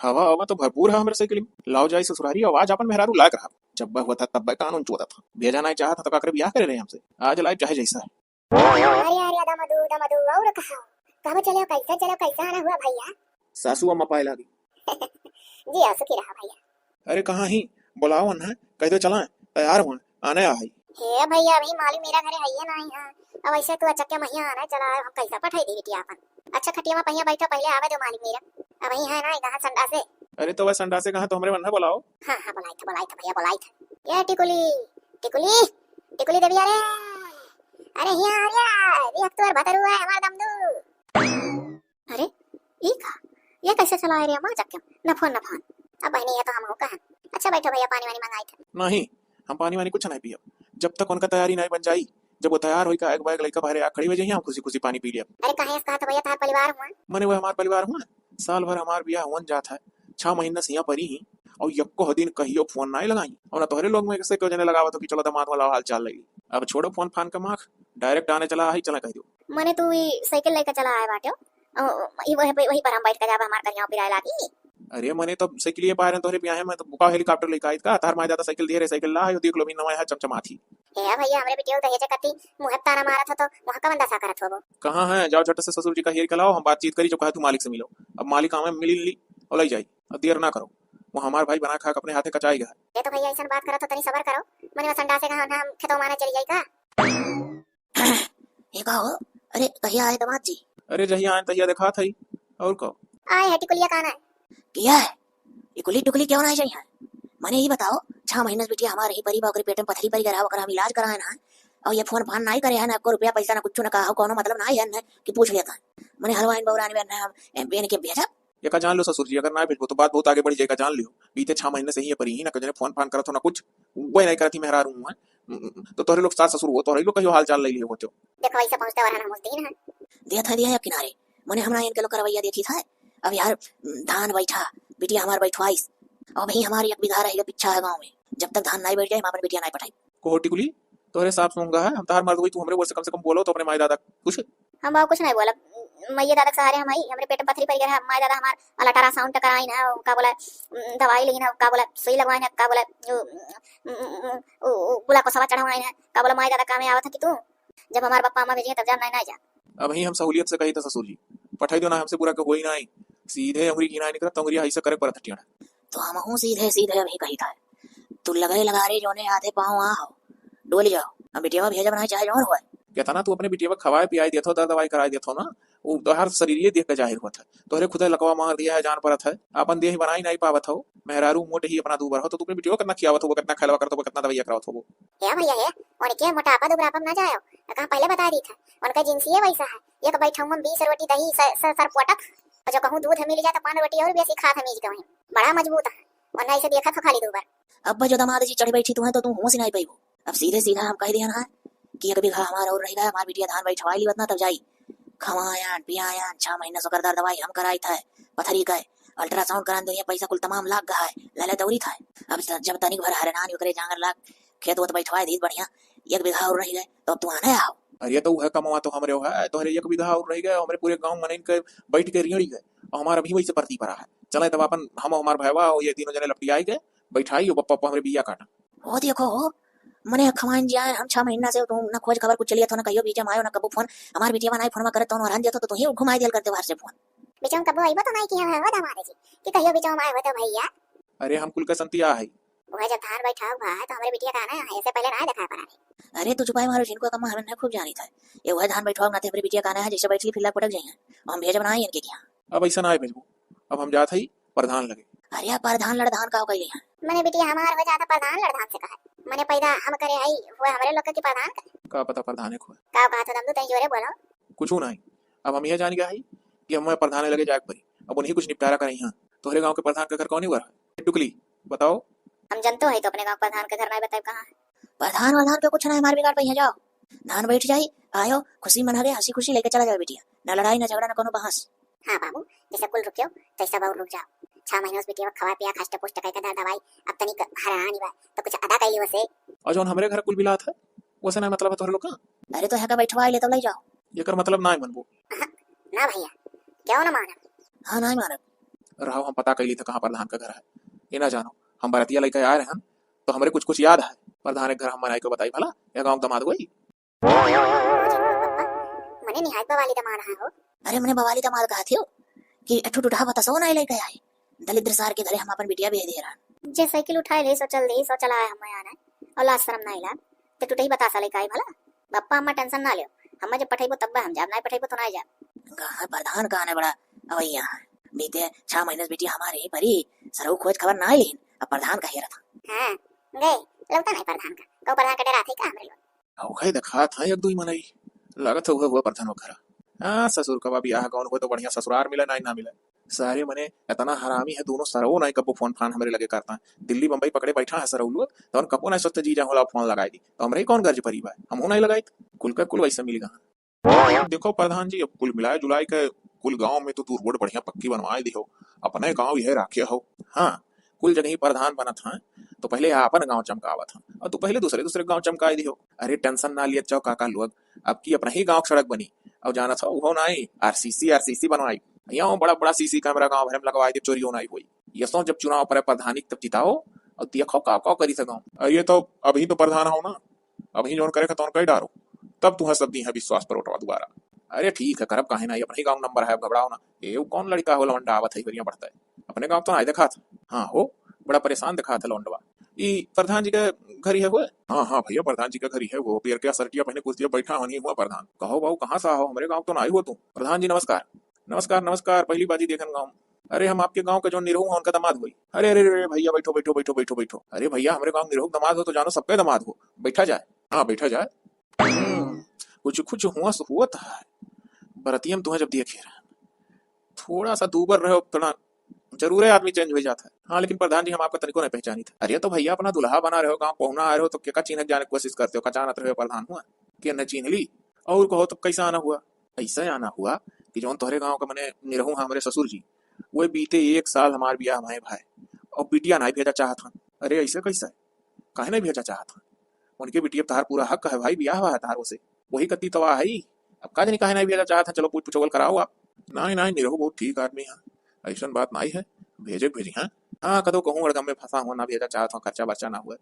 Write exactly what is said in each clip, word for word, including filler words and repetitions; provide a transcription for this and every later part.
हवा, हवा तो भरपूर है हमरे साइकिल में। लाओ जाई ससुरारी, आवाज आपन मेहरारू लायक रहा। जब हुआ था तब कानून चोदा था, भेजा नहीं चाहत था तो काकरे ब्याह करे रहे हमसे। आज लाइव चाहे जैसा है। अरे, अरे, दमदू, दमदू, और कहा? कब चले, कैसे चले, कैसे आना हुआ भैया? सासू अम्मा पाए लागी। जी, आ, सुखी रहा भैया। अरे, कहाँ ही? बुलाओ ना, कह दो चलाएं, तैयार हुआ, आने आ है। हे भैया, अभी मालिक मेरा घरे है ही नहीं है। अब ऐसे तू अचक्के महिया आना चला, हम कैसा पठाई दी बिटिया अपन? अच्छा, खटिया में पहिया बैठो, पहले आवे दो मालिक मेरा। अब वही है ना, कहाँ संडासे? अरे, तो वह संडासे कहाँ, तो हमरे मन है, बुलाओ। हाँ, हाँ, बुलाई था, बुलाई था भैया, बुलाई था। ये टिकुली, टिकुली, टिकुली देवी, अरे, अरे, हिया आ रे, ये तोर भतरू है, हमार दमदू। अरे, ई का? ये कैसे चला रे अम्मा चक्के? न फोन, न फोन। अब बहनी, ये तो हम हो कहन। अच्छा, बैठो भैया, पानी वानी मंगाई थे। नहीं, हम पानी वानी कुछ नहीं पियब, जब तक उनका तैयारी नहीं बन जाई। जब वो तैयार होई का, एक बैग लइका बाहरे आ खड़ी हो जाइए, हम खुशी खुशी पानी पी लियब। अरे, काहे ऐसे कहा था भैया, तार परिवार हुआ? मने वो हमार परिवार हुआ, साल भर हमार बियाह हुआ जात है, छह महीना से यहाँ परी ही, और यक्को दिन कहियो फोन नहीं लगाई, और ना तोहरे लोग में से क्यों जने लगावत हो कि चलो दमाद वाला हाल चाल लगी। अब छोड़ो फोन फान का माख, डायरेक्ट आने चला आई, चला कह दो। मने तू ई साइकिल लेके चला आए बाटे, अ, ई वही पे, वही पर हम बैठ के जाब, हमार करिया पिराए लागी। अरे मने तो साइकिल ये पाए रहे तोहरे बियाहे में, तो बुका हेलीकॉप्टर लेके आई का? तार माय दादा साइकिल दिए रहे, साइकिल ला, यो देख लो, भी नवा है, चमचमात ही। ए भैया, हमरे बिटिया दहेज कती मुँह ताना मारत हो तो वहाँ का बंदा सा करत होबो। कहाँ है? जाओ झट से ससुर जी का हेर के लाओ, हम बातचीत करी, जो कहा तू मालिक से मिलो। अब मालिक आवे, मिली ली और ले जाई, अब देर ना करो। वो हमार भाई बना खा के अपने हाथे कचाई गया है। ये तो भैया ऐसन बात करत हो, तनी सबर करो। मने वो संडासे कहा ना, हम खेतों माने चली जाई का? ये का हो? अरे, कहिया आए दामाद जी? अरे, जहिया आए तहिया देखात हई। और का? आए है टिकुलिया, कान है? किया है? टिकुली टुकुली क्यों ना चाहिए? मने ये बताओ, छह महीने से बिटिया हमारे ही परी बा, ओकरे पेट में पथरी परी गया, ओकर हम इलाज कराए ना, और ये फोन फान नहीं करे है ना, एको रुपया पैसा ना कुछ ना कहा, कोनो मतलब नहीं है ना कि पूछ लेता है। मने हलवाइन बौराइन में ना हम, ए, बेन के भेजब। एका जान लो ससुर जी, अगर ना भेजबो तो बात बहुत आगे बढ़ जाएगा, जान लियो। बीते छह महीने से ही ये परी ही ना, कजने फोन फान करत हो ना कुछ, वही नहीं करत ही मेहरारू है। तो तोहरे लोग सास ससुर हो, तोहरे लोग कहियो हाल चाल ले लियो होते हो। देखो, ऐसे पहुँचते वरन हम उस दिन है। दिया था, दिया है किनारे, मने हमरा इनके लोग करवैया देखी था। अब यार, धान बैठा, बिटिया हमार बैठवाइस, अब ही हमारी एक बीघा रहेगा पीछा है गाँव में, जब तक धान नहीं बैठ जाए, हम अपन बिटिया नहीं पठाई। कोहो टिकुली, तोहरे साफ सूंघा है, हम तहार मर्द हुई, तू हमरे ओर से कम से कम बोलो तो अपने माई दादा कुछ। हम बाबू कुछ नहीं बोलब, माई दादा के सहारे हम आई, हमरे पेट में पथरी पड़ गया है, माई दादा हमार वाला अल्ट्रासाउंड कराइन है, का बोला, दवाई लेइन है, का बोला, सुई लगवाइन है, का बोला, उ, उ, उ, उ, उ, गुलाकोसवा चढ़वाइन है, का बोला, माई दादा कामे आवत है कि तू, जब हमार बापा अम्मा भेजिए तब जा, नहीं, नहीं जा। अब ही हम सहूलियत से कही था ससुर जी, पठाई दो ना, हमसे बुरा के होई नहीं, सीधे अंगुरी की ना निकलत, अंगुरी ऐसे करे परत हटियाना। तो हमहू सीधे सीधे अभी कही था, तू लगे लगा रे जोने आधे पाँव आ हो, डोल जाओ, अब बिटिया भेजब ना चाहे जौन होए। केतना तू अपने बिटिया खवाए पियाए देत हो, दर दवाई कराए देत हो ना, वो तोहार शरीर ये देख के जाहिर होत है। तोहरे खुदे लकवा मार दिया है, जान परत है, आपन देह बनाई नहीं पावत हो, मेहरारू मोट ही अपना दूबर हो, तो तू अपने बिटिया कितना खियावत हो, कितना खैलवा करत हो, कितना दवाइया करावत हो। हे भैया हे, उनके मोटापा दुबरापा में ना जाओ, कहाँ पहले बता दी था, उनका जिनसिए वैसा है, एक बैठा में बीस रोटी दही स-, स-, सर पोटक, और जो कहूँ दूध मिल जाए तो पान रोटी और बेसी खात हमीज के वहीं, बड़ा मजबूत है, वरना ऐसे देखत हो खाली दूबर। अब जो दामाद जी चढ़ बैठी तू है तो तू होश नहीं पाइबो। अब सीधे सीधा हम कह दिया ना कि एक बीघा हमार और रह गया, हमार बिटिया धान बैठवाई ली उतना तब जाई। खवायन पियायन, छह महीना से ओकर दर दवाई हम कराई था, पथरी का अल्ट्रासाउंड करान दुनिया पैसा कुल तमाम लाग गया है, लले दौरी था। अब स-, जब तनिक भर हरनान ओकरे जांगर लाग खेत वोत बैठवाए दीत बढ़िया, एक बीघा और रह गए तो अब तू आने आओ। अरे तो वह कमवा तो हमरे हो है, तोहरे एक बीघा और रह गए, हमरे पूरे गांव मनइन के बैठ के रियड़ी गए, और हमार अभी वैसे परती पड़ा है। चले तब अपन हम हमार भैवा और ये तीनों जने लपटियाई गए, बैठाई, ओ पप्पा, पप्पा, हमरे बिया काटा। हो देखो हो, मने खवाइन जिया, हम छह महीना से तुम ना खोज खबर कुछ चलिए तो ना कहियो बीच में आयो ना कबू फोन, हमार बिटिया बनाई फोन में करत तो हरन देतो तो तुही घुमाई दियल करते बाहर से फोन। बीच में कबू आइबो तो नहीं किया है, हो दामाद जी, कि कहियो बीच में आए हो तो भैया। अरे हम कुल का संतिया है। वह जब धान बैठा हुआ है तो हमरे बिटिया का आना है, ऐसे पहले ना देखा पड़ा नहीं। अरे तू चुपाई मारो, जिनको कम हमें ना खूब जानी था। ये वह धान बैठा हुआ ना थे, हमरे बिटिया का आना है, जैसे बैठ ली फिर लाग पटक जाइए। हम भेजब ना इनके क्या। अब ऐसा ना है भेजबो, अब हम जात हई प्रधान लगे। अरे, प्रधान लड़धान का हो गई है? मने बिटिया हमार हो जाता प्रधान लड़धान से कहा। मने पैदा हम करे हई, हुआ हमरे लोग के प्रधान करे। का पता प्रधान एक हुआ। का कहा था दमदू, तई जोरे बोलो। कुछ नहीं, अब हम यह जान गया है कि हम प्रधान लगे जाए परी। अब उन्हीं कुछ निपटारा करें यहाँ। तोहरे गांव के प्रधान का घर कौन ही हुआ है? टुकली, बताओ। हम जनतो है तो अपने गांव के प्रधान के घर नहीं बताए कहाँ है। प्रधान वधान के कुछ नहीं, मार बिगाड़ पे यहाँ जाओ। धान बैठ जाई, आयो, खुशी मना के हंसी खुशी लेके चला जाओ बिटिया। ना लड़ाई, ना झगड़ा, ना कोनो बहस। हाँ बाबू, जैसे कुल रुक्यो, तैसे बाबू रुक जाओ। छह महीनों से बिटिया खवा पिया, हष्ट पुष्ट करके दर दवाई, अब तनिक हरानी बा, तो कुछ अदा कैली वसे। और जौन हमरे घर कुल बिलात है, वसे ना मतलब है तोहरे लोग का? अरे तो यहाँ का बैठवा ले तो ले जाओ। एकर मतलब ना मनबो। अहं, ना भैया, क्यों ना मानब? हाँ, ना मानब। रहो, हम पता कइ ली थे कहाँ प्रधान का घर है। ये ना जानो, हम बरतिया लइके आए रहन, तो हमरे कुछ कुछ याद है। प्रधान के घर हम मनाई के बताई भला, या गाँव के दमाद होई। मने निहायत बवाली दमाद है हो। अरे मने बवाली दमाद कहत हो कि अठू टुटहा बतासो ना लइके आए। दलिद्र सार के घरे हम अपन बिटिया भेज दे रहन। जे साइकिल उठाए ले सो चल दे, सो चला है हम आना। और लाज शर्म ना इला। ते टुटही बतासा लइके आई भला। बप्पा अम्मा टेंशन ना लियो। हमें जब पठइबो तब हम जाब, नाई पठइबो तो नाई जाब। कहाँ प्रधान का आने बड़ा अवैया है। बीते छह महीने से बिटिया हमारे यहीं परी, सरऊ खोज खबर ना लेन, अब प्रधान का हेरत। हाँ, गए, लौटा नहीं प्रधान का। कौ प्रधान का डरात है का हमरे लोग? अउ है देखात है एक दुई मनई। लागत है हुआ हुआ प्रधान वगैरह। हाँ, ससुर कबा बियाह गौन हुआ तो बढ़िया ससुरार मिले, नाई ना मिले। सारे मने इतना हरामी है, दोनों सरऊ नाई कब्बो फोन फान हमरे लगे करता है। दिल्ली बम्बई पकड़े बैठा है सरऊ लोग, तो उन कब्बो नाई सोचते जीजा होला फोन लगाई दी। तो हमरे ही कौन गर्ज परी बा, हमहू नाई लगाई। कुल का कुल वैसे मिल गया। देखो प्रधान जी, अब कुल मिलाए जुलाए के कुल गांव में तो तू रोड बढ़िया पक्की बनवाए दिहो, अपने गांव यह राखे हो। हाँ, कुल जगह ही प्रधान बनत हैं, तो पहले आपन गांव चमकावत हैं, और तू पहले दूसरे दूसरे गांव चमकाए दिहो। अरे टेंशन ना लियत जाओ काका लोग, अब की अपना ही गांव सड़क बनी, और जानत हो वो नाई आरसीसी, आरसीसी बनवाई, यहाँ बड़ा बड़ा सीसी कैमरा गांव भर में लगवाए दे, चोरी हो नाई होई। ये सो जब चुनाव पर प्रधानी तब जिताओ, और देखो का का करी सको। अरे तो अभी तो प्रधान हो ना, अभी जौन करे के तौन कई डारो, तब तुहे सब दी है विश्वास पर वोटवा दोबारा। अरे ठीक है, करब काहे ना, ये अपने ही गाँव नंबर है, अब घबराओ ना। ए, वो कौन लड़का हो लवंडा आवत है, बढ़िया बढ़ता है। अपने गाँव तो ना देखा था। हाँ हो, बड़ा परेशान देखा था लवंडवा। ई प्रधान जी के घर ही है हुए? हाँ, हाँ भैया, प्रधान जी के घर ही है वो। पियर के असरटिया पहने कुर्सिया बैठा होनी हुआ प्रधान। कहो बाबू, कहाँ से आओ? हमरे गाँव तो ना आई हो तू। प्रधान जी नमस्कार। नमस्कार, नमस्कार, पहली बाजी देखन गाँव। अरे हम आपके गाँव के जौन निरहू हैं उनका दामाद होई। अरे, अरे, अरे, भैया बैठो, बैठो, बैठो, बैठो, बैठो। अरे भैया, हमरे गाँव निरहू के दामाद हो तो जानो सबके दामाद हो। बैठा जाए। हाँ, बैठा जाए। हम्म, कुछ, कुछ हुआ से हुआ था। बरतिया में तुहें जब देखे रहे, थोड़ा सा दूबर रहे, थोड़ा जरूर है आदमी change हो जाता है। हाँ, लेकिन प्रधान जी हम आपका तनिको नहीं पहचानी था। अरे तो भैया अपना दुल्हा बना रहे हो, गाँव पहुना आ रहे हो, तो क्या का चिन्ह जाने की कोशिश करते हो, का जानत रहे हो प्रधान हुआ? कि न चिन्ह ली, और कहो तब कैसा आना हुआ? ऐसा आना हुआ कि जौन तोहरे गाँव का मने निरहू हैं हमरे ससुर जी, वो बीते एक साल हमार बियाह भए भाई, और बिटिया नहीं भेजा चाहत हन। अरे ऐसे कैसे? काहे नहीं भेजा चाहत हन? उनके बिटिया तहार पूरा हक है भाई, बियाह हुआ है तहार उसे, वही कत्ती तवा है। अब का जानी काहे नहीं भेजा चाहत हन, चलो पूछ पुछौल कराओ आप। नहीं, नहीं, निरहू बहुत ठीक आदमी है, ऐसन बात नहीं है, भेजे भेजी हैं। हाँ, कदो कहूँ अड़गम में फंसा हुआ ना भेजा चाहत हूँ, खर्चा बर्चा ना हुआ,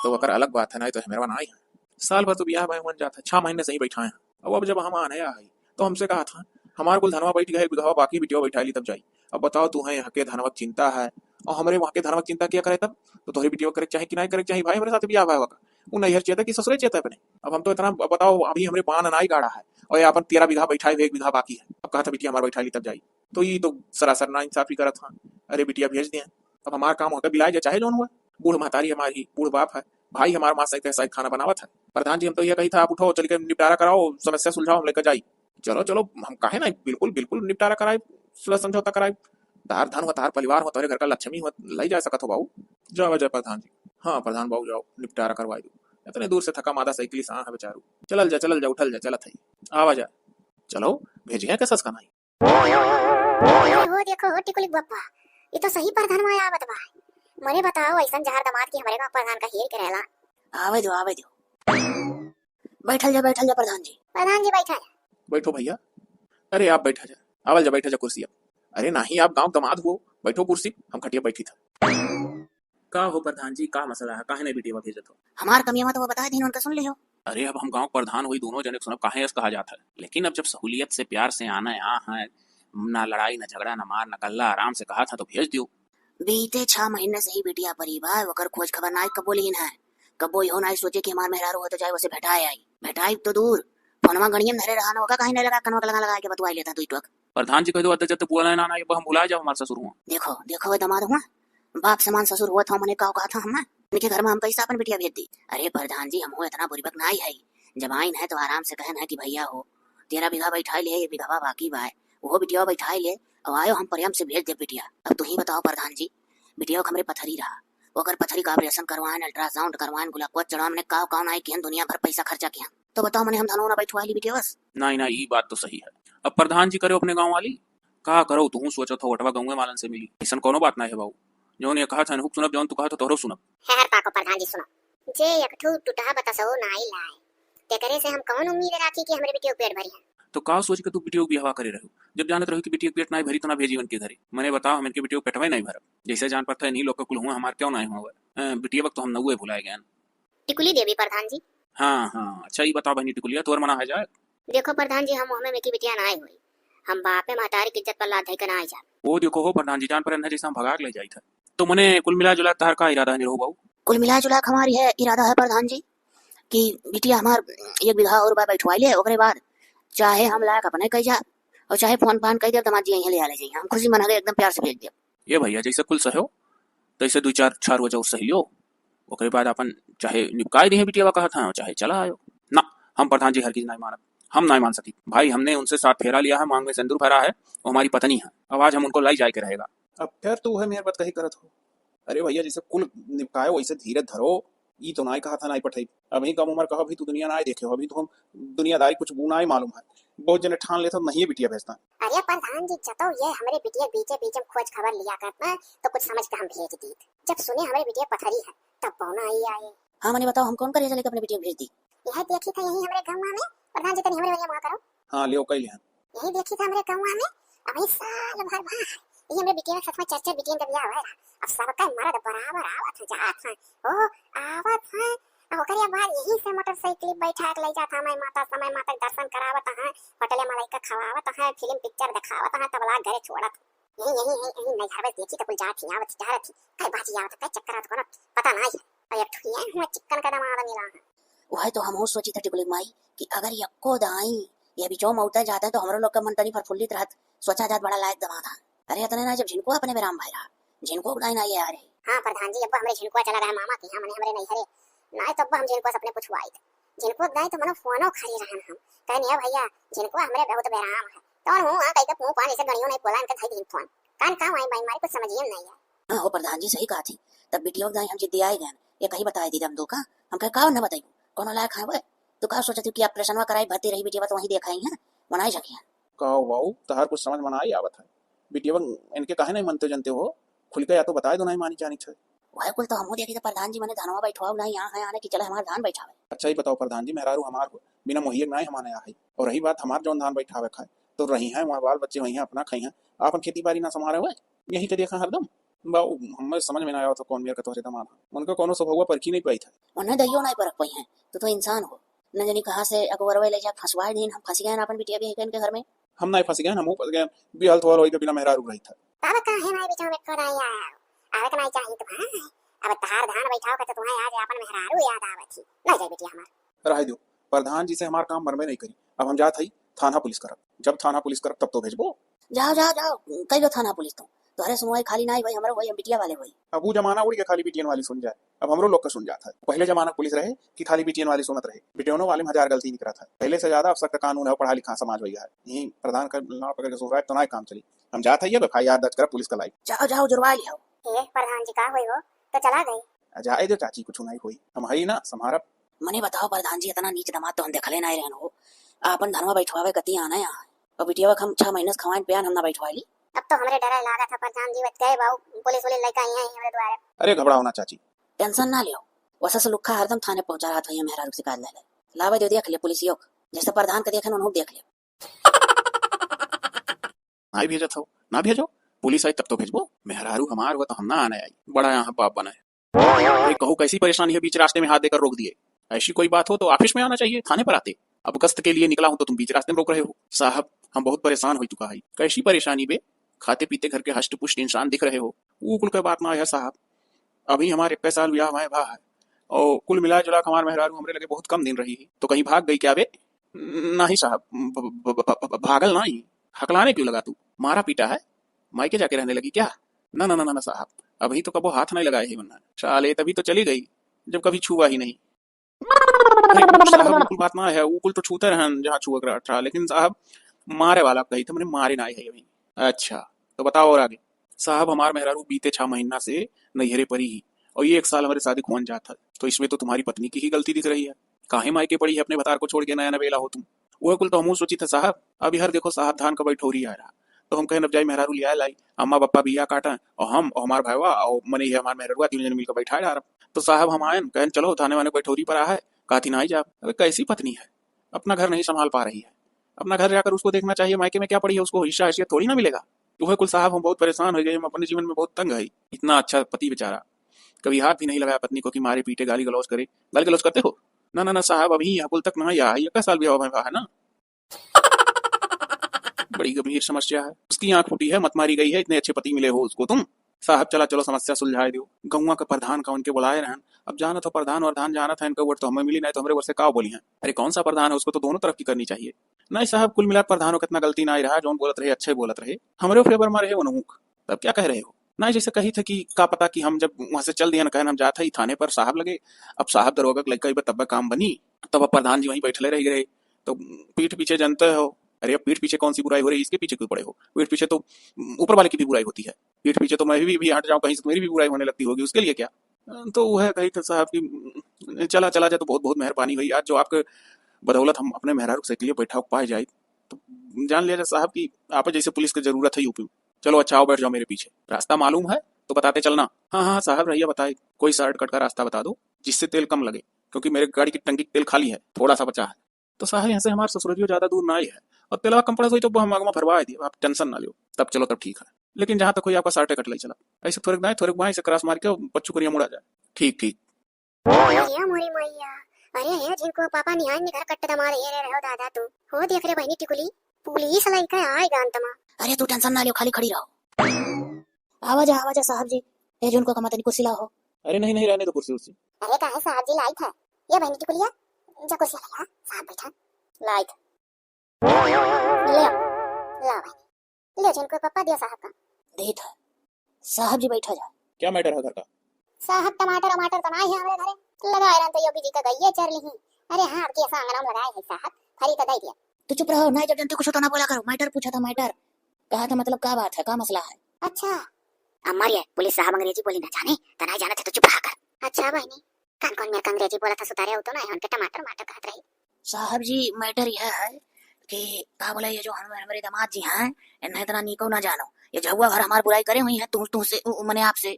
तो ओकर अलग बात है, नहीं तो हमेरवा नहीं है। साल भर तो बियाह भए हुआ जाता है, छह महीने से ही बैठा है। अब, अब जब हम आने आई, तो हमसे कहा था, "हमार कुल धनवा बैठ गए, बिगहवा बाकी बिटिया बैठा ली तब जाई।" अब बताओ, तू है यहाँ के धनवा के चिंता है, और हमरे वहाँ के धनवा के चिंता क्या करे तब? तो तोहरी बिटिया करे के चाही कि नहीं करे के चाही भाई, हमरे साथ बियाह भाई का? वो नैहर चेता कि ससुरे चेता अपने? अब हम तो इतना ब-, बताओ, अभी हमरे बान नाई गाड़ा है, और ये अपन तेरह बीघा बैठा है, एक बीघा बाकी है। अब कहा था, "बिटिया हमार बैठा ली तब जाई।" तो ये तो सरासर ना इंसाफी करत हाँ। अरे बिटिया भेज दिए, अब हमार काम होकर बिलाए जा, चाहे जौन हुआ। बूढ़ महतारी हमारी, बूढ़ बाप है, भाई हमार माँ सहित सहित खाना बनावत है। प्रधान जी, हम तो यह कही था, आप उठो, चल के निपटारा कराओ, समस्या सुलझाओ, हम लेकर जाई। चलो, चलो, हम काहे ना, बिल्कुल, बिल्कुल निपटारा कराई, सुलह समझौता कराई। तार धन हो, तार परिवार हो, तोरे घर का लक्ष्मी हो, ले जा सकत हो बाबू। जाओ, जाओ प्रधान जी। हाँ प्रधान बाबू, जाओ, निपटारा करवाई दो। इतने दूर से थका मादा साइकिल से आ है बेचारू। चलल जा, चलल जा, उठल जा, चलत है। आवा जा। चलो, भेजिया के सस का नाई। अरे हो देखो हो टिकुली बप्पा, ये तो सही प्रधान में आवत बा। मने बताओ, ऐसन जहर दामाद की हमरे गाँव प्रधान का हेर के रहला। आवे दो, आवे दो। बैठल जा, बैठल जा प्रधान जी। प्रधान जी बैठा जा। बैठो भैया। अरे आप बैठा जा, आवल जा, बैठा जा कुर्सी अब। अरे नाही, आप गाँव दामाद हो, बैठो कुर्सी, हम खटिया बैठी था। का हो प्रधान जी, का मसला है, काहे नहीं बिटिया भेजत हो? हमार कमिया तो वो बता दीन, उनका सुन लियो। अरे अब हम गाँव प्रधान हुई, दोनों जने सुनब, काहे ऐस कहा जात है? लेकिन अब जब सहूलियत से प्यार से आना यहाँ है, ना लड़ाई, ना झगड़ा, ना मार, ना कल्ला, आराम से कहा था तो भेज दियो। बीते छह महीने से ही बिटिया परी बा, ओकर खोज खबर नाई कबो लीन है। कबो इहो नाई सोचे कि हमार मेहरारू हो तो जाए, उसे भेटाए आई। भेटाई तो दूर, फोनमा गणियन धरे रहा ना, ओका काहे नहीं लगा, कनवा के लगा लगा के बतुआई लेता दुई टोक। प्रधान जी कह दो, अद्दत जद्दत बोला ना, ना, ये हम भुला जाओ हमार ससुर हुआ। देखो, देखो, ए दामाद हुआ, बाप समान ससुर हुआ था, मने का कहा था हमार? इनके घर में हम कैसे अपन बिटिया भेज दी? अरे प्रधान जी, हम हो इतना बुरिबक नाई है, जब आइन है तो आराम से कहन है कि भैया हो, तेरह बीघा बैठाई ले, ये बीघवा बाकी बा, वो बिटिया बैठाई ले, और आयो हम प्रेम से भेज दे बिटिया। अब तू ही बताओ प्रधान जी, बिटिया को हमरे पथरी रहा, ओकर पथरी का ऑपरेशन करवाएन, अल्ट्रासाउंड करवाएन, ग्लूकोज चढ़वाएन, मने काव काव नाई किहन, दुनिया भर पैसा खर्चा किहन। तो बताओ मने हम धनवा ना बैठवा ली बिटिया बस? नाई, नाई, ई बात तो सही है। अब प्रधान जी करो अपने गाँव वाली, का करो तुहूँ सोचत हो, वटवा गाँवे वालन से मिली। ऐसन कौनो बात ना है बाबू, जौन ये कहा था हुक सुनब, जौन तू कहा था तोहरो सुनब। है हर पाको प्रधान जी सुनो, जे एक ठो टुटहा बतासो नाई लाए, तेकरे से हम कौन उम्मीद राखी कि हमरे बिटिया पेट भरी है? तो का सोच के तू बिटिया के बियाहवा करे रहो, जब जानत रहो कि बिटिया के पेट नाई भरी तो ना भेजी उनके घरे? मने बताओ, हम इनके बिटिया के पेटवा ही नाई भरब। जैसे जान पड़ता है, नहीं लोग का कुल हुआ, हमार क्यों नाई हुआ? अ, बिटिया वक्त तो हम नउए भुलाए गए। टिकुली देवी प्रधान जी। हाँ, हाँ, अच्छा, ई बताओ बहनी टिकुलिया, तोर मना है जाए? देखो प्रधान जी, हम हमें में की बिटिया नाई हुई, हम बापे महतारी की इज्जत पर लात धई के नाई जाए। ओ देखो हो प्रधान जी, जान पर है जैसे हम भगा के ले जाई था। तो मने कुल मिला जुला तार का इरादा है निरहू बाबू? कुल मिला जुला के हमारी है इरादा है प्रधान जी कि बिटिया हमार एक बीघा और बा बैठवाई ले, ओकरे बाद चाहे हम लायक अपने कह जा और चाहे फोन फान कह दे, दामाद जी यहीं ले आ ले जाइए, हम खुशी मना के एकदम प्यार से भेज दे। ये भैया, जैसे कुल सहो, तैसे दो चार, चार रोज और सह लियो, ओकरे बाद अपन चाहे निपकाई दिहे बिटिया कहत हैं, चाहे चला आयो। ना, हम प्रधान जी हर चीज नहीं मानत, हम नहीं मान सकी भाई। हमने उनसे सात फेरा लिया है, मांग में सिंदूर भरा है, वो हमारी पत्नी है, अब आज हम उनको लाई जाए के रहेगा। अब फिर तू है मेरे बात कही करत हो? अरे भैया, जैसे कुल निपकायो वैसे धीरे धरो, ई तो नाई कहा था नाई पठाई। अभी कम उम्र कहो, अभी तू दुनिया नाई देखे हो, अभी तो हम दुनियादारी कुछ बू नाई मालूम है, बहुत जने ठान लेते नहीं बिटिया भेजता। अरे प्रधान जी, जतो ये हमरे बिटिया बीचे बीचे में खोज खबर लिया करत ना, तो कुछ समझ के हम भेज दीत। जब सुने हमरे बिटिया पथरी है, तब पौना आई आए। हाँ, मने बताओ, हम कौन करे चले के अपने बिटिया भेज दी? यह देखी था यही हमरे गाँव में, प्रधान जी तनी हमरे वजह करो। हाँ, लियो कई लिहन। यही देखी था हमरे गाँव में, अभी साल भर बा, ये हमरे बिटिया के सच में चर्चा बिटिया के बियाह हुआ है। अब सबका मर्द बराबर आवत है, जात है, ओ आवत है। अब ओकरे बाद यही से मोटरसाइकिल बैठा के ले जात है, मैं माता समय माता के दर्शन करावत है, होटल में लइका खवावत है, फिल्म पिक्चर दिखावत है, तब लाग घरे छोड़त। यही, यही, यही, यही नैहर में देखी तो कुल जात ही आवत ही टहरत ही, कई बाजी आवत है, कई चक्कर आवत, कोनो पता ना है। और एक ठुइया हुआ चिक्कन का दमाद मिला है। वह तो हमहू सोची था टिकुली माई कि अगर यक्को दाई ये बिचो मौता जाता है तो हमरो लोग का मन तनी प्रफुल्लित रहत, सोचा जात बड़ा लायक दमाद है। अरे इतने ना, जब झिनको अपने बेराम भय रहा, झिनको दाई ना ये आ रहे। हाँ प्रधान जी, अब हमरे झिनको चला गया मामा के यहाँ, मने हमरे नैहरे, ना तो अब हम झिनको से अपने पूछवाई थे। झिनको दाई तो मनो फोनो खरी रहन हम, कहने, "ए भैया, झिनको हमरे बहुत बेराम है।" तो हूँ, हाँ, कही के मुँह पान ऐसे गणियों नहीं बोला, इनका धई दिन फोन। कान का वाई बाई मारी कुछ समझिए में नहीं है। हाँ हो प्रधान जी, सही कहा थी। तब बिटिया के दाई हम जिद्दी आए गए, ये कही बताए दी दम दो का, हम कहे का न बताई, कोनो लायक है वो? तू का सोचत हो कि ऑपरेशनवा कराई, भर्ती रही बिटिया तो वहीं देखाई है, मनाई जाके है। का बाऊ, तहार कुछ समझ में ना आई आवत है। बिटिया इनके काहे नहीं मनते जनते हो? खुल के या तो बताए दो, नहीं मानी जानी छे। वह कुल तो हमहू देखी तो प्रधान जी मने धनवा बैठवाओ नहीं यहाँ है आने की चले हमार धान बैठावे। अच्छा ही बताओ प्रधान जी, मेहरारू हमार हो, बिना मोहिए के नहीं हमारे यहाँ है। और रही बात हमार जौन धान बैठावे खाए, तो रही है वहाँ बाल बच्चे वहीं अपना खाई हैं, आपन खेती बाड़ी ना संभारे हुए, यही के देखा हरदम। बाऊ, हमें समझ में ना आवत हो कौन मेर का तोहरे दमाद है। उनका कोनो स्वभाव परखी नहीं पाई था। उन्हें दहियो नहीं परख पाई हैं, तू तो इंसान हो। न जानी कहाँ से अगवरवे ले जा फंसवाए दीन, हम फंस गए हैं अपन बिटिया भी है इनके घर में। हम नहीं फंस गए, हम फंस गए, बिहल थोल होई के बिना मेहरारू रही था। तब काहे माई बिचाऊ में कराई आया? आवे के नहीं चाहिए तुम्हें। अब तहार धान बैठाओ के तो तुम्हें आज अपन मेहरारू याद आवत ही। नहीं जाए बिटिया हमार। रहे दो, प्रधान जी से हमार काम बनबे नहीं करी। अब हम जात हई थाना पुलिस करब। जब थाना पुलिस करब तब तो भेजबो। जाओ, जाओ, जाओ, कई लो थाना पुलिस तो। तोहरे सुनवाई खाली ना ही भाई, हमरो भाई, हम बिटिया वाले भाई। अब वो जमाना उड़ के खाली बिटियन वाली सुन जाए, अब हमरो लोग का सुन जात है। पहले जमाना पुलिस रहे कि खाली बिटियन वाली सुनत रहे, बिटियनों वाले में हजार गलती निकलत है। पहले से ज्यादा अब सख्त कानून है, पढ़ा लिखा समाज भैया है। यही प्रधान का नाम पकड़ के सुन रहा है तो ना काम चली। हम जात है, अब एफ आई आर दर्ज कर पुलिस का लाई। जाओ, जाओ, जुड़वा लियो। ए, प्रधान जी का होई हो? तो चला गई। आ, जाए दो चाची, कुछ नहीं होई, हम हई ना, संभारब। मने बताओ प्रधान जी, इतना नीच दमाद तो हम देखले नहीं रहन हो। आपन धनवा बैठवावे कती आना यहाँ, और बिटिया हम छह महीने से खवाइन पियान हम ना बैठवाई ली। अब तो हमरे डरे लागत है प्रधान जी, बच गए बाऊ, पुलिस उलिस लेके आई है हमरे द्वारे। अरे घबराओ ना चाची। टेंशन ना लियो, वैसे से लुक्खा हरदम थाने पहुंचा रहा था, ये मेहरारू शिकायत ले ले। लावे दे दिया, देख ले पुलिसियों को, जैसे प्रधान के देखे उन्होंने देख ले। ना भेजत हो, ना भेजो, पुलिस आई तब तो भेजबो। मेहरारू हमार हुआ तो हम ना आने आई, बड़ा यहाँ बाप बना है। अरे कहू कैसी परेशानी है, बीच रास्ते में हाथ देकर रोक दिए। ऐसी कोई बात हो तो ऑफिस में आना चाहिए, थाने पर आते। अब गश्त के लिए निकला हूँ तो तुम बीच रास्ते में रोक रहे हो। साहब, हम बहुत परेशान हो चुका है। कैसी परेशानी बे? खाते पीते घर के हष्ट पुष्ट इंसान दिख रहे हो। वो कुल का बात ना है साहब, अभी हमारे इक्कीस साल ब्याह हुए भा है, और कुल मिला जुला के हमार मेहरारू हमरे लगे बहुत कम दिन रही है। तो कहीं भाग गई क्या बे? नहीं साहब, ब-, ब-, ब-, ब-, भागल नहीं। हकलाने क्यों लगा तू? मारा पीटा है? मायके जाके रहने लगी क्या? ना, ना, ना, ना, ना साहब, अभी तो कबो हाथ नहीं लगाए है वरना। साले तभी तो चली गई, जब कभी छुआ ही नहीं। नहीं, साहब, वो कुल बात ना है, वो कुल तो छूते रहन जहाँ छुआ के रहा, लेकिन साहब, मारे वाला कही थे, मैंने मारे ना आए है अभी। अच्छा, तो बताओ और आगे। साहब, हमार मेहरारू बीते छह महीना से नैहरे परी ही, और ये एक साल हमारे शादी को होन जात है, तो इसमें तो तुम्हारी पत्नी की ही गलती दिख रही है। काहे मायके पड़ी है अपने भतार को छोड़ के, नया नवेला हो तुम। वह कुल तो हमहू सोची थे साहब। अब यार देखो साहब, धान का बैठोरी आ रहा, तो हम कहें अब जाई मेहरारू लिया लाई, अम्मा बप्पा बिया काटा, और हम और हमार भाईवा और मने ये हमार मेहररुआ तीन जन मिलकर बैठा डारब। तो साहब हम आयन, कहें चलो धाने वाने बैठोरी पर आ है, काती ना आई जाब। अबे कैसी पत्नी है, अपना घर नहीं संभाल पा रही है। अपना घर जाकर उसको देखना चाहिए, मायके में क्या पड़ी है, उसको हिस्सा हैसियत थोड़ी ना मिलेगा। वह कुल साहब, हम बहुत परेशान हो गए, हम अपने जीवन में बहुत तंग है। इतना अच्छा पति बेचारा, कभी हाथ भी नहीं लगाया पत्नी को कि मारे पीटे, गाली गलौज करे। गाली गलौज करते हो? ना ना ना साहब, अभी यह कुल तक ना आया है, इक्कीस साल भी हुआ है ना। बड़ी गंभीर समस्या है। उसकी आंख फूटी है, मत मारी गई है, इतने अच्छे पति मिले हो उसको तुम। साहब चला चलो समस्या सुलझाए दो। गौवा का प्रधान का उनके बुलाए रहन। अब जानत हो प्रधान वरधान जानत है, इनका वोट तो हमें मिली, नहीं तो हमरे वोट से का बोली हैं। अरे कौन सा प्रधान है, उसको तो दोनों तरफ की करनी चाहिए। नहीं साहब, कुल मिला प्रधानों कितना गलती ना ही रहा, जौन बोलत रहे अच्छे बोलत रहे, हमरे फेवर में रहे उनहूक। तब क्या कह रहे हो? नहीं जैसे कही थे कि का पता कि हम जब वहां से चल दिया ना, कहन हम जात है थाने पर साहब लगे। अब साहब दरोगा के लड़का ही बा, तब काम बनी। तब अब प्रधान जी वहीं बैठले रह गए। तो पीठ पीछे जानते हो, अरे अब पीठ पीछे कौन सी बुराई हो रही है, इसके पीछे क्यों पड़े हो? पीठ पीछे तो ऊपर वाले की भी बुराई होती है। पीठ पीछे तो मैं भी, भी हट जाऊं कहीं से, तो मेरी भी बुराई होने लगती होगी, उसके लिए क्या? तो वह कही थे साहब कि चला चला जा तो बहुत बहुत मेहरबानी हुई, आज जो आपके बदौलत हम अपने मेहरारू के लिए बैठा पाए जाए। तो जान लिया जा साहब कि आप जैसे पुलिस की जरूरत है यूपी में। चलो अच्छा आओ बैठ जाओ मेरे पीछे, रास्ता मालूम है तो बताते चलना। हाँ हाँ साहब रहिया बताए, कोई शॉर्टकट का रास्ता बता दो जिससे तेल कम लगे, क्योंकि मेरे गाड़ी की टंकी तेल खाली है, थोड़ा सा बचा है। तो साहब यहाँ से हमार ससुररियो ज्यादा दूर ना ही है, और तेलवा कम पड़ा सोई तो हम आगमा भरवा दिए, आप टेंशन ना लियो। तब चलो तब ठीक है, लेकिन जहाँ तक हुई आपका शॉर्टकट ले चला, ऐसे थोड़े दाएं थोड़े बाएं से क्रॉस मार के पच्चू करिया मुड़ा जाए। ठीक ठीक। अरे मोरी मैया, अरे हे जिनको पापा निहाय में घर कट्ट दमाद हे रे रहो दादा तू। हो देख रे बहनी टिकुली, पुलिस लइका आए गान तमा। अरे तू टेंशन ना लियो, खाली खड़ी रहो। आवा जा, आवा जा साहब जी। ए जुनको कमा तनी कुर्सी लाओ। अरे नहीं नहीं, रहने दो कुर्सी उर्सी। अरे काहे साहब जी, लाइट है। ये बहनी टिकुलिया, जा कुर्सी ले आ, साहब बैठा। लाइट। ले आओ, लाओ बहनी। ले जुनको पप्पा दियो साहब का। देत है। साहब जी बैठा जा। क्या मैटर है घर का? साहब टमाटर वमाटर तो ना है हमरे घरे। लगाए रहन तो योगी जी का गइये चर ली। अरे हाँ, आपके ऐसा आंगन में लगाए है साहब, फरी तो दे दिया। तू चुप रहो, नहीं जब जनते कुछ तो ना बोला करो। मैटर पूछा था, मैटर। कहा था मतलब का बात है, का मसला है? अच्छा। अम्मा रे, पुलिस साहब अंग्रेजी बोली ना जाने, त नहीं जाने थे तो चुप रहा कर। अच्छा बहनी, कौन कौन मेरे को अंग्रेजी बोला था सुतारे, वो तो ना है, उनके टमाटर वमाटर कहत रही। साहब जी मैटर यह है कि का बोले, ये जो हम, हमारे दामाद जी हैं, इन्हें इतना नीको ना जानो। ये झुआ भर हमार बुराई करे हुई हैं, तू, तू से, उ, मने आपसे।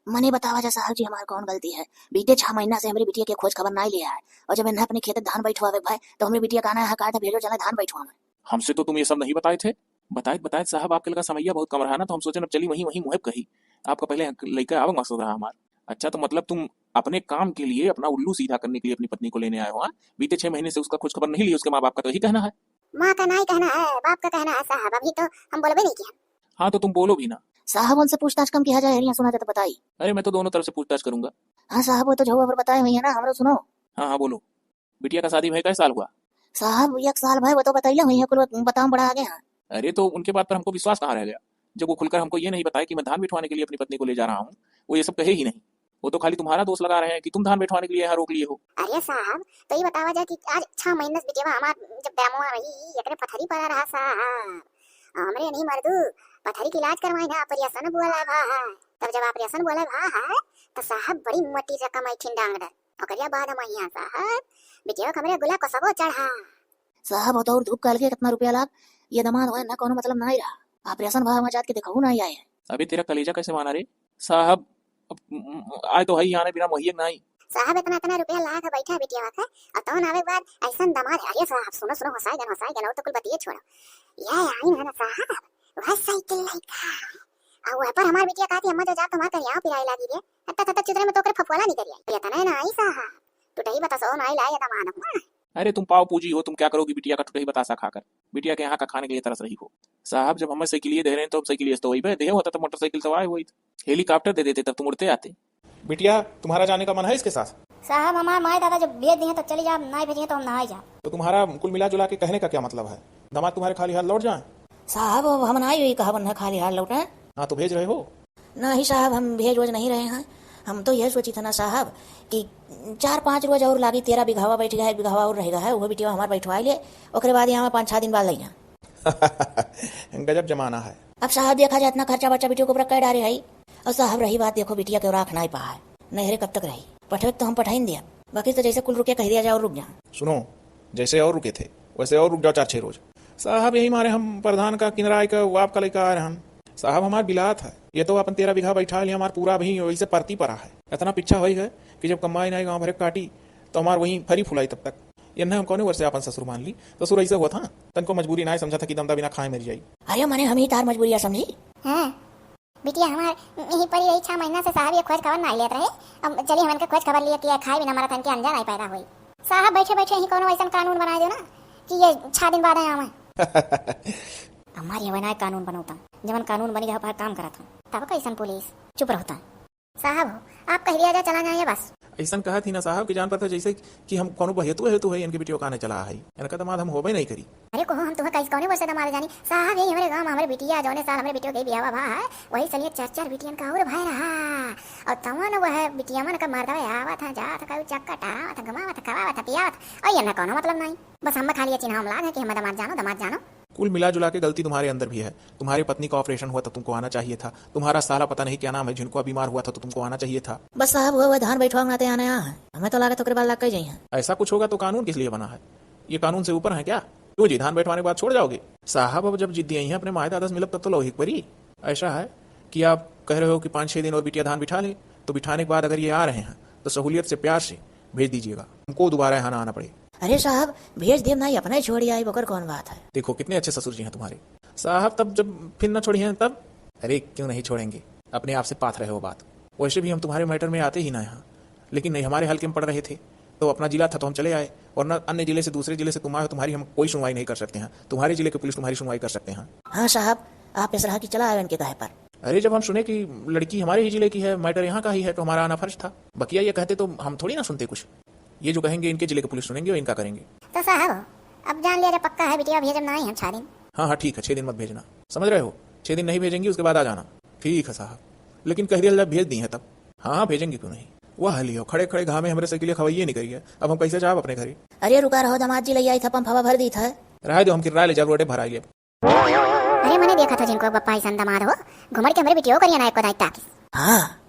मने बतावा जा साहब जी, हमार कौन गलती है? बीते छह महीना से हमरी बिटिया के खोज खबर नाई लिया है, और जब इन्हें अपने खेत धान बैठवावे भाई, तो हमरी बिटिया का ना है, कहा था भेजो चला धान बैठवावे। हमसे तो तुम ये सब नहीं बताए थे। बताए बताए साहब, आपके लगा समैया बहुत कम रहा ना, तो हम सोचे अब चली वहीं वहीं मुहब कही। आपका पहले लइका आवक मकसद रहा हमार। अच्छा, तो मतलब तुम अपने काम के लिए, अपना उल्लू सीधा करने के लिए अपनी पत्नी को लेने आए हो, हाँ? बीते छह महीने से उसका खोज खबर नहीं ली, उसके माँ बाप का तो यही कहना है। माँ का नाई कहना है, बाप का कहना है साहब, अभी तो हम बोलबे नहीं किया। हाँ, तो तुम बोलो भी ना। साहब उनसे पूछताछ कम किया जाए, यहाँ सुना जाए तो बताई। अरे, मैं तो दोनों तरफ से पूछताछ करूंगा। हाँ साहब, वो तो झुआ पर बताए हुई है ना, हमरो सुनो। हाँ हाँ, बोलो। बिटिया का शादी भय कै साल हुआ? साहब, एक साल भय, वो तो बतैले हुई है, कुल बताओ बड़ा आगे हैं। अरे, तो उनके बात पर हमको विश्वास कहाँ रह गया, जब वो खुलकर हमको ये नहीं बताए कि मैं धान बिठवाने के लिए अपनी पत्नी को ले जा रहा हूँ। वो ये सब कहे ही नहीं, वो तो खाली तुम्हारा दोष लगा रहे हैं कि तुम धान बिठवाने के लिए यहाँ रोक लिए हो। अरे साहब, तो ये बतावा जा कि आज छह महीने से बिटिया हमार जब डैमवा रही, एकरे पथरी पड़ा रहा साहब, हमरे नहीं मर्दू पथरी के इलाज करवाए ना, ऑपरेशन बोला भा है। तब जब ऑपरेशन बोला भा है, तो साहब बड़ी मोटी रकम आई ठिन डांग डर। ओकरिया बाद हम यहाँ साहब, बिटिया के हमरे गुला को सबो चढ़ा। साहब, हो तो और धूप काल के कितना रुपया लाग, ये दमाद होए ना, कोनो मतलब ना ही रहा। ऑपरेशन भा हुआ जात के देखहू ना ही आए। अबे तेरा कलेजा कैसे माना रे साहब? अब, म, आए तो है ही आने बिना मोहिए नहीं। साहब, इतना, इतना रुपया लाग बैठा बिटिया का, और तौन आवे के बाद ऐसन दमाद, अरे साहब, सुनो, सुनो, होसाई गन, होसाई गन, और तो कुल बतिये छोड़ो। ये आई है ना साहब, वह साइकिल लइका। और वह पर हमार बिटिया कहती, "अम्मा, जो जा, तुम्हार करिया पिराई लागी रे।" हत्ता, हत्ता चुदरे में तो ओकरे फफोला निकल आई। ये तना है ना आई साहब, टुटही बतासो ना आई लाई, ये दमाद हुआ। अरे तुम पाव पूजी हो, तुम क्या करोगी बिटिया का टुटही बतासा खाकर? बिटिया के यहाँ का खाने के लिए तरस रही हो। साहब, जब हमें साइकिल दे रहे हैं, तो हम साइकिल तो वही पे दे होता, तो मोटरसाइकिल तो आए हुई, हेलीकॉप्टर दे देते, तब तुम उड़ते आते। बिटिया, तुम्हारा जाने का मन है इसके साथ? साहब, हमारे माए दादा जब भेज दिए तो चली जाब, ना भेजिए तो हम ना ही जाब। तो तुम्हारा कुल मिला जुला के कहने का क्या मतलब है? दामाद तुम्हारे खाली हाथ लौट जाएं? साहब, अब हम ना ही कहब उन्हें खाली हाथ लौटें। हाँ, तो भेज रहे हो? नहीं साहब, हम भेज वोज नहीं रहे हैं। हम तो यह सोची था ना साहब कि चार पाँच रोज और लागी, तेरह बिघावा बैठ गया है, बिघावा और रहेगा है, वो बिटिया हमार बैठवाई ले, ओकरे बाद यहाँ पाँच छह दिन बाद ले जा। गजब जमाना है। अब साहब देखा जाए, इतना खर्चा बर्चा बिटिया के ऊपर कर डारे है। और साहब रही बात, देखो बिटिया के राख नाई पा है, नहरे कब तक रही? पठवे तो हम पठाई न दिया, बाकी तो जैसे कुल रुके कह दिया जाए और रुक जा। सुनो, जैसे और रुके थे वैसे और रुक जाओ चार छह रोज। साहब यही मारे हम प्रधान का किनराय का वो आपका लइका आ रहन। साहब हमार बिलात है, ये तो अपन तेरह बीघा बैठा लिया, हमार पूरा भी वैसे परती परा है। इतना पीछा होई है कि जब कमाई नाई गाँव भरे काटी तो हमार वहीं फरी फुलाई तब तक। ये नहीं हम कौने वर्ष से आपन ससुर मान ली। ससुर ऐसे हुआ था, तनको मजबूरी ना समझा था कि दमदा बिना खाए मर जाई। अरे मने हम ही तार मजबूरिया समझी। हाँ, बिटिया हमार यहीं परी रही, छह महीना से साहब ये खोज खबर ना लेत रहे। अब चली हमन के खोज खबर लिए कि ये खाए बिना मरत हन के अंजा नहीं पैदा होई। साहब बैठे बैठे यहीं कोनो ऐसन कानून बना दो ना कि ये छह दिन बाद आवे। हमार ये बनाए कानून बनौता, जवन कानून बनी गया पर काम करत हूँ। तब कैसन पुलिस? चुप रहता। साहब हो, आप कह दिया जा चला जाए बस। ऐसन कहा थी ना साहब कि जान पड़ता जैसे कि हम कोनो बहेतु हेतु है, इनके बिटियो काने चला है, इनका दमाद हम होबे नहीं करी। अरे कोहो, हम तुम्हें कैसे कौने वर्ष से दमाद जानी साहब, यही हमारे गांव में हमारे बिटिया जौने साल हमारे बिटियो गई बियाह भा है, वही साल ये चार चार बिटियन का और भाई रहा। और तवन वह बिटिया मन का मर्दवा आवत है, जात है, कभी चक्कर टावत है, घुमावत है, खवावत है, पियावत है, और ये ना कोनो मतलब नहीं। बस हम खाली ये चिन्ह हम लाग है कि हम दमाद जानो, दमाद जानो। कुल मिला जुला के गलती तुम्हारे अंदर भी है। तुम्हारे पत्नी का ऑपरेशन हुआ था, तुमको आना चाहिए था। तुम्हारा साला पता नहीं क्या नाम है, झिनकुआ बीमार हुआ था तो तुमको आना चाहिए था। बस साहब, हुआ हुआ धान बैठवा नाते आने आ है। हमें तो लागत ओकरे बाद लाग के जाई हैं। ऐसा कुछ होगा तो कानून किस लिए बना है? ये कानून से ऊपर है क्या? क्यों जी, धान बैठवाने के बाद छोड़ जाओगे? साहब, अब जब जिद्दी आई हैं अपने माए दादा से मिलब तब तो लौहिक परी। ऐसा है कि आप कह रहे हो कि पाँच छः दिन और बिटिया धान बिठा ले, तो बिठाने के बाद अगर ये आ रहे हैं तो सहूलियत से प्यार से भेज दीजिएगा, हमको दोबारा यहाँ ना आना पड़े। अरे साहब, भेज देब ना, अपना ही छोड़ी आई, ओकर कौन बात है? देखो कितने अच्छे ससुर जी हैं तुम्हारे। साहब तब जब फिर ना छोड़ी हैं तब? अरे क्यों नहीं छोड़ेंगे, अपने आप से पाथ रहे हो बात। वैसे भी हम तुम्हारे मैटर में आते ही ना यहाँ, लेकिन नहीं हमारे हल्के में पड़ रहे थे, तो अपना जिला था तो हम चले आए, और ना अन्य जिले से, दूसरे जिले से तुम आए हो, तुम्हारी हम कोई सुनवाई नहीं कर सकते हैं। तुम्हारे जिले के पुलिस तुम्हारी सुनवाई कर सकते हैं। हाँ साहब, आप इस रहा कि चला आए उनके कहे पर। अरे जब हम सुने कि लड़की हमारे ही जिले की है, मैटर यहाँ का ही है, तो हमारा आना फर्ज था। बकिया ये कहते तो हम थोड़ी ना सुनते कुछ। ये जो कहेंगे इनके जिले के पुलिस सुनेंगे और इनका करेंगे। तो साहब, अब जान लिया जा पक्का है, बिटिया भेजब ना ही हम छह दिन। हाँ हाँ ठीक है, छह दिन मत भेजना, समझ रहे हो? छह दिन नहीं भेजेंगी, उसके बाद आ जाना। ठीक है साहब, लेकिन कह दिया जाए भेज दी है तब। हाँ हाँ भेजेंगे, क्यों नहीं। वह लियो खड़े खड़े घामे हमरे साइकिलिया खवाइए नहीं करिए, अब हम कैसे जाब अपने घरे? अरे रुका रहो, दामाद जी ले आई था, पंप हवा भर दी था। रहे दो, हम किराया ले जाब, रोडे भराई लेब। अरे मने देखा था झिनकुआ बप्पा ऐसन दामाद हो, घुमड़ के हमरे बिटियो करिया ना एको दाई ताकिस। हाँ,